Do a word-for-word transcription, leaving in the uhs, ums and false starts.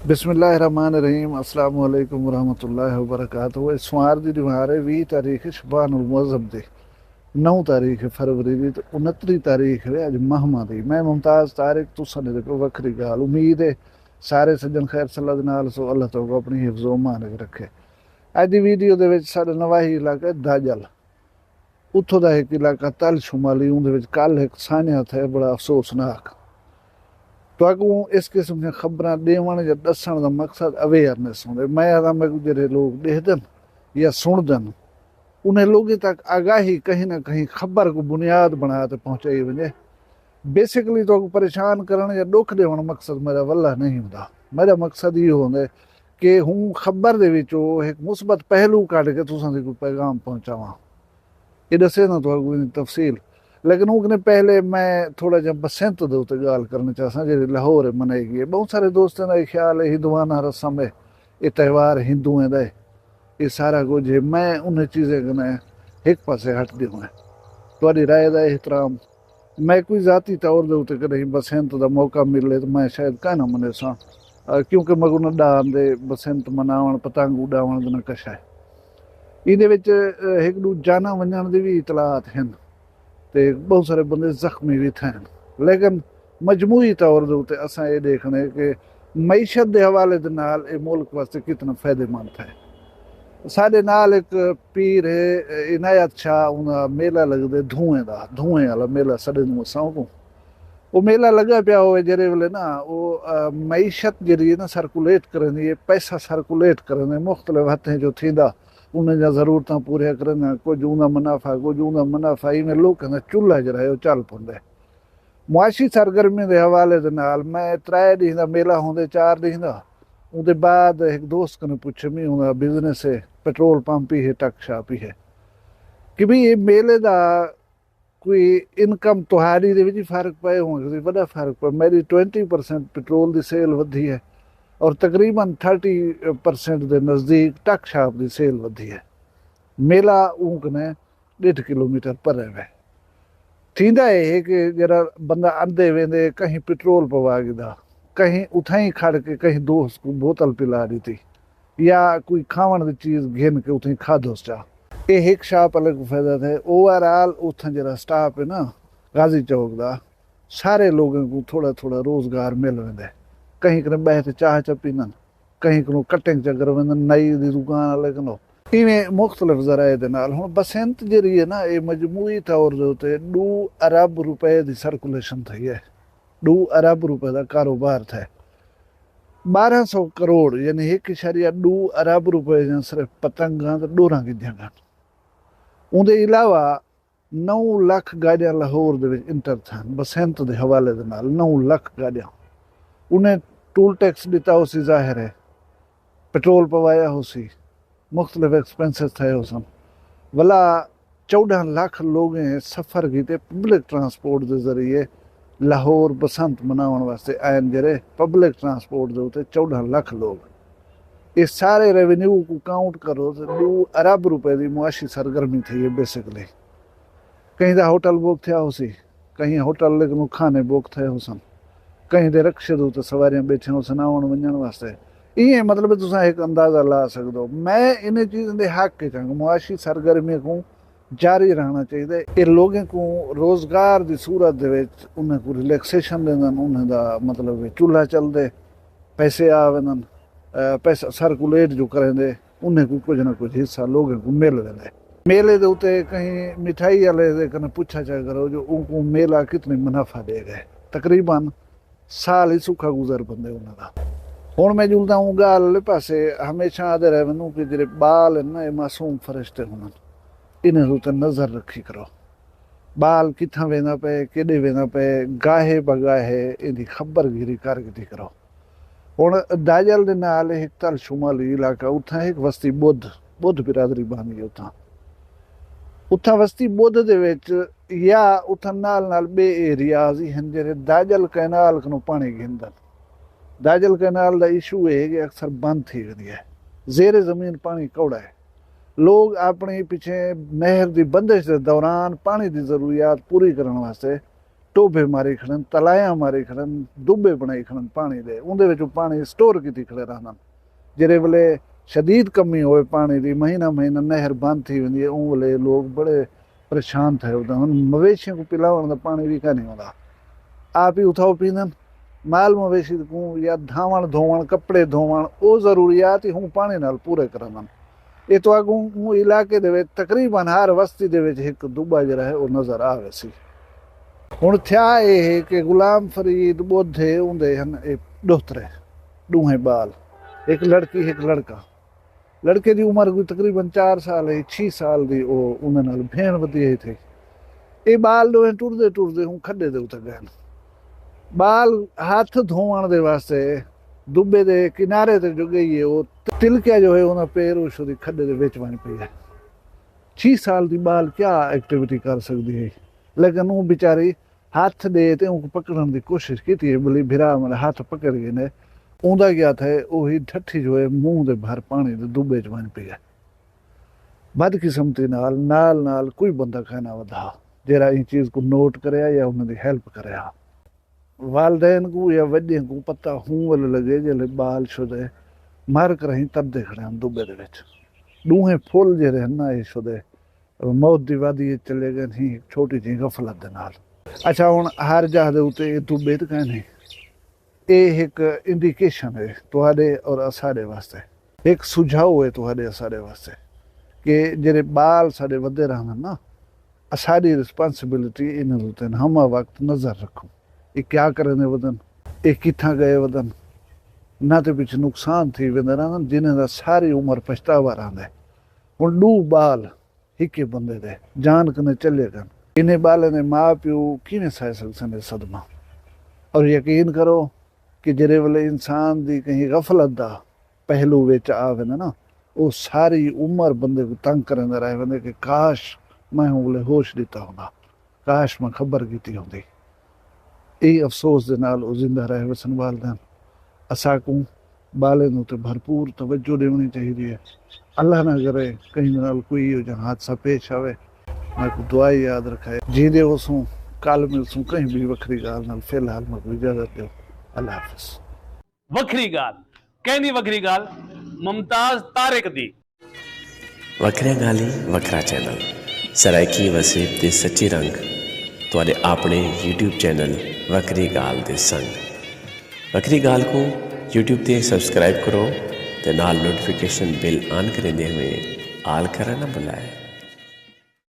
بسم اللہ الرحمن الرحیم۔ السلام علیکم ورحمۃ اللہ وبرکاتہ۔ اے سوار دی ݙیوار ہے، ویہہ تاریخ شعبان المعظم دی، نو تاریخ فروری دی، تے انتری تاریخ ہے اڄ مہما دی۔ میں ممتاز طارق، تساں دے کوں وکھری ڳالھ۔ امید ہے سارے سڄݨ خیر صلاح دے نال سو، اللہ تعالیٰ اپݨی حفظ و امان وچ رکھے۔ اڄ دی ویڈیو دے وچ ساݙا نواحی علاقہ ہے داجل، اتھوں دا ہک علاقہ تل شمالی، اوندے وچ کل ہک سانحہ تھئے، بڑا افسوسناک۔ تہاکوں اس قسم دیاں خبراں ݙیوݨ یا ݙسݨ دا مقصد اویئرنیس ہوندے۔ میں آہداں میکوں جیڑھے لوگ ݙیہدن یا سݨدن، انہیں لوگیں تک آگاہی کہیں نہ کہیں خبر کوں بنیاد بݨا تے پہنچائی ونڄے۔ بیسیکلی تہاکوں پریشان کرݨ یا ݙکھ ݙیوݨ مقصد میݙا ولہ نہیں ہوندا۔ میݙا مقصد ایہو ہوندے کہ ہوں خبر دے وچوں ہک مثبت پہلو کڈھ کے تساں تک کوئی پیغام پہنچاواں۔ اے ݙسینداں تہاکوں ایندی تفصیل، لیکن اوں کنیں پہلے میں تھوڑا جیہا بسنت دے اتے ڳالھ کرݨی چاہساں، جیڑھی لاہور منائی ڳئی ہے۔ ٻہوں سارے دوستاں دا اے خیال ہے ہندوانہ رسم ہے، اے تہوار ہندوئیں دا ہے، اے سارا کجھ ہے۔ میں انہیں چیزیں کنیں ہک پاسے ہٹ ݙیوݨے۔ تہاݙی رائے دا احترام۔ میکوں ذاتی طور دے اتے کݙاہیں بسنت دا موقع ملے تاں میں شاید کائناں منیساں، آ، کیونکہ میکوں نہ ݙاند ہے، بسنت مناوݨ، پتنگ اݙاوݨ دا نہ کشا ہے۔ ایندے وچ، آ، ہک ݙو جاناں ونڄݨ دی وی اطلاعات ہن تے ٻہوں سارے بندے زخمی وی تھئن، لیکن مجموعی طور دے اتے اساں اے ݙیکھݨے کہ معیشت دے حوالے دے نال اے ملک واسطے کتنا فائدے مند ہے۔ ساݙے نال ہک پیر ہے عنایت شاہ، اوندا میلہ لڳدے دھوئیں دا، دھوئیں والا میلہ سݙیندوں اساں اوکوں۔ او میلہ لڳا پیا ہووے جیڑھے ویلے نا، او، آ، معیشت جیڑھی ہے نا سرکولیٹ کریندی ہے، پیسہ سرکولیٹ کریندے، مختلف ہتھیں چوں تھیندا، انہیں دیاں ضرورتاں پوریاں کریندیاں، کجھ اوندا منافع، کجھ اوندا منافع، ایویں لوکاں دا چولہا جیڑھا ہے او چل پوندے۔ معاشی سرگرمی دے حوالے دے نال میں ترائے ݙینھ دا میلہ ہوندے، چار ݙینھ دا۔ اوندے بعد ہک دوست کنوں پچھے، میں اوندا بزنس ہے، پٹرول پمپ ہی ہے، ٹک شاپ ہی ہے، کہ بھئی اے میلے دا کوئی انکم تہاݙی دے وچ فرق پئے؟ ہوں کہ وݙا فرق پئے، میݙی ٹوئنٹی پرسینٹ پٹرول دی سیل ودھی ہے اور تقریباً تھرٹی پرسینٹ دے نزدیک ٹک شاپ دی سیل ودھی ہے۔ میلہ اوں کنیں ݙیڈھ کلومیٹر پرے وے۔ تھیندا اے ہے کہ جیڑھا بندہ آندے ویندے، کہیں پٹرول پوا گھدا، کہیں اتھائیں کھڑ کے کہیں دوست کوں بوتل پلا ݙتی، یا کوئی کھاوݨ دی چیز گھن کے اتھائیں کھادوس چا۔ اے ہک شاپ آلے کوں فائدہ تھئے۔ اوور آل اتھاں جیڑھا سٹاپ ہے نا غازی چوک دا، سارے لوگاں کوں تھوڑا تھوڑا روزگار مل ویندے۔ کہیں کنیں ٻہہ تے چاہ چا پیندن، کہیں کنوں کٹنگ چا کرویندن، نائی دی دکان آلے کنوں۔ ایویں مختلف ذرائع دے نال۔ ہݨ بسنت جیڑھی ہے نا، اے مجموعی طور دے اتے ݙو ارب روپے دی سرکولیشن تھئی ہے، ݙو ارب روپے دا کاروبار تھئے۔ ٻارہاں سو کروڑ، یعنی ہک اعشاریہ ݙو ارب روپے دیاں صرف پتنگاں تے ݙوراں گھدیاں ڳن۔ اوندے علاوہ نو لکھ گاݙیاں لاہور دے وچ انٹر تھئن، بسنت دے حوالے دے نال نو لکھ گاݙیاں۔ انہیں ٹول ٹیکس ݙتا ہوسی، ظاہر ہے، پٹرول پوایا ہوسی، مختلف ایکسپنسز تھئے ہوسن۔ ولا چوݙاں لکھ لوگیں سفر کیتے پبلک ٹرانسپورٹ دے ذریعے لاہور بسنت مناوݨ واسطے آئن، جیڑھے پبلک ٹرانسپورٹ دے اتے چوݙاں لکھ لوگ۔ اے سارے ریونیو کوں کاؤنٹ کرو تے ݙو ارب روپے دی معاشی سرگرمی تھئی ہے بیسیکلی۔ کہیں دا ہوٹل بک تھیا ہوسی، کہیں ہوٹل دے کنوں کھانے بک تھئے ہوسن، کہیں دے رکشے دے اتے سواریاں ٻیٹھیاں ہوسن آوݨ ونڄݨ واسطے۔ ایئں مطلب تساں ہک اندازہ لا سڳدو۔ میں انہیں چیزاں دے حق اچ ہاں کہ معاشی سرگرمیاں کوں جاری رہݨا چاہیدے۔ اے لوگیں کوں روزگار دی صورت دے وچ انہیں کوں ریلیکسیشن ݙیندن، انہیں دا مطلب ہے چولہا چلدے، پیسے آ ویندن، اے، پیسہ سرکولیٹ جو کریندے، انہیں کوں کجھ نہ کجھ حصہ لوگیں کوں مل ویندے۔ میلے دے اتے کہیں مٹھائی آلے دے کنیں پچھا چا کرو جو اونکوں میلہ کتنی منافع ݙے ڳئے۔ تقریباً سال ہی سکھا گزر پندے انہاں دا۔ ہݨ میں جلداں اوں ڳالھ آلے پاسے، ہمیشہ آہدے رہ ویندوں کہ جیڑھے ٻال ہن نا، اے معصوم فرشتے ہوندن، انہیں دے اتے نظر رکھی کرو۔ ٻال کتھاں ویندا پئے، کیݙے ویندا پئے، گاہے بگاہے ایندی خبر گیری کر گھدی کرو۔ ہݨ داجل دے نال ہک تل شمالی علاقہ، اتھاں ہک وستی ٻدھ، ٻدھ برادری بہندی ہے اتھاں۔ اتھاں وستی ٻدھ دے وچ یا اتھاں نال نال ٻئے ایریاز ہی ہن جیڑھے داجل کینال کنوں پاݨی گھندن۔ داجل کینال دا ایشو اے ہے کہ اکثر بند تھی ویندی ہے، زیر زمین پاݨی کوڑا ہے۔ لوگ اپݨی پچھیں نہر دی بندش دے دوران پاݨی دی ضروریات پوری کرݨ واسطے ٹوبھے ماری کھڑن، تلایاں ماری کھڑن، دبے بݨائی کھڑن پاݨی دے، اوندے وچ او پاݨی سٹور کیتی کھڑے رہندن۔ جیڑھے ویلے شدید کمی ہووے پاݨی دی، مہینہ مہینہ نہر بند تھی ویندی ہے، اوں ویلے لوک بڑے پریشان تھئے ہوندن۔ ہݨ مویشیاں کوں پلاوݨ دا پاݨی وی کائنی ہوندا، آپ ہی اتھاؤ پیندن۔ مال مویشی کوں یا دھاوݨ دھووݨ، کپڑے دھووݨ، او ضروریات ہی ہوں پاݨی نال پورے کریندن۔ اے تہاکوں اوں علاقے دے وچ تقریباً ہر وستی دے وچ ہک دبا جیڑھا ہے او نظر آ ویسی۔ ہݨ تھیا اے ہے کہ غلام فرید ٻدھ ہے، اوندے ہن اے ݙوہترے، ݙوہیں ٻال، ہک لڑکی ہک لڑکا۔ لڑکے دی عمر کوئی تقریباً چار سال ہے، چھی سال دی او اوندے نال بھیݨ ودی ہے تھئی۔ اے ٻال ݙوہیں ٹردے ٹردے ہوں کھݙے دے اتے ڳئن۔ ٻال ہتھ دھووݨ دے واسطے دبے دے کنارے تے جو ڳئی ہے، او تلکیا جو ہے، اوندا پیر او شودی کھݙے دے وچ ونڄ پئی ہے۔ چھی سال دی ٻال کیا ایکٹیویٹی کر سڳدی ہے، لیکن اوں بیچاری ہتھ ݙے تے اونکوں پکڑݨ دی کوشش کیتی ہے، ٻلی بھرا میݙا ہتھ پکڑ گھنے۔ اوندا کیا تھئے، اوہی ڈھٹھی جو ہے، منہ دے بھر پاݨی دے دبے چ ونڄ پئی ہے۔ بدقسمتی نال، نال نال کوئی بندہ کائنا ودھا، جیڑھا ایں چیز کوں نوٹ کریا یا انہاں دی ہیلپ کریا۔ والدین کوں یا وݙیں کوں پتہ ہوں ویلے لڳے، جیلے ٻال شودے مر کراہیں ترندے کھڑے ہن دبے دے وچ۔ ݙوہیں پھل جیڑھے ہن نا، اے شودے موت دی وادی وچ چلے ڳئے ہن، ہک چھوٹی جہیں غفلت دے نال۔ اچھا، ہݨ ہر جاہ دے اتے اے دبے تے کائنی۔ اے ہک انڈیکیشن ہے تہاݙے اور اساݙے واسطے، ہک سجھاؤ ہے تہاݙے اساݙے واسطے کہ جیڑھے ٻال ساݙے ودے رہندن نا، اساݙی رسپانسبلٹی انہاں دے اتے ہمہ وقت نظر رکھوں۔ اے کیا کریندے ودن، اے کتھاں ڳئے ودن، انہاں دے پچھے نقصان تھی ویندے رہندن، جنہیں دا ساری عمر پچھتاوا رہندے۔ ہݨ ݙو ٻال ہکے بندے دے جان کنے چلے ڳن۔ انہیں ٻالیں دے ماء پیو کیویں سہہ سڳسن اے صدمہ؟ اور یقین کرو کہ جیڑھے ویلے انسان دی کہیں غفلت دا پہلو وچ آ ویندے نا، او ساری عمر بندے کوں تنگ کریندا رہ ویندے کہ کاش میں اوں ویلے ہوش ݙتا ہوندا، کاش میں خبر کیتی ہوندی۔ ایں افسوس دے نال او زندہ رہ ویسن والدین۔ اساکوں ٻالیں دے اتے بھرپور توجہ ݙیوݨی چاہیدی ہے۔ اللہ نہ کرے کہیں دے نال کوئی ایہو جہا حادثہ پیش آوے۔ میکوں دعا یاد رکھائے۔ جیندے ہوسوں، کل ملسوں کہیں ٻئی وکھری ڳالھ نال۔ فی الحال میکوں اجازت ݙیو۔ اللہ حافظ۔ وکھری ڳالھ، کیندی وکھری ڳالھ؟ ممتاز طارق دی۔ وکھریاں ڳالھیں، وکھرا چینل، سرائیکی وسیب دے سچے رنگ، تہاݙے آپݨے یوٹیوب چینل وکھری ڳالھ دے سنگ۔ وکھری ڳالھ کوں یوٹیوب تے سبسکرائب کرو تے نال نوٹیفیکیشن بیل آن کریندے ہوئے آل کرݨ نہ بھلائے۔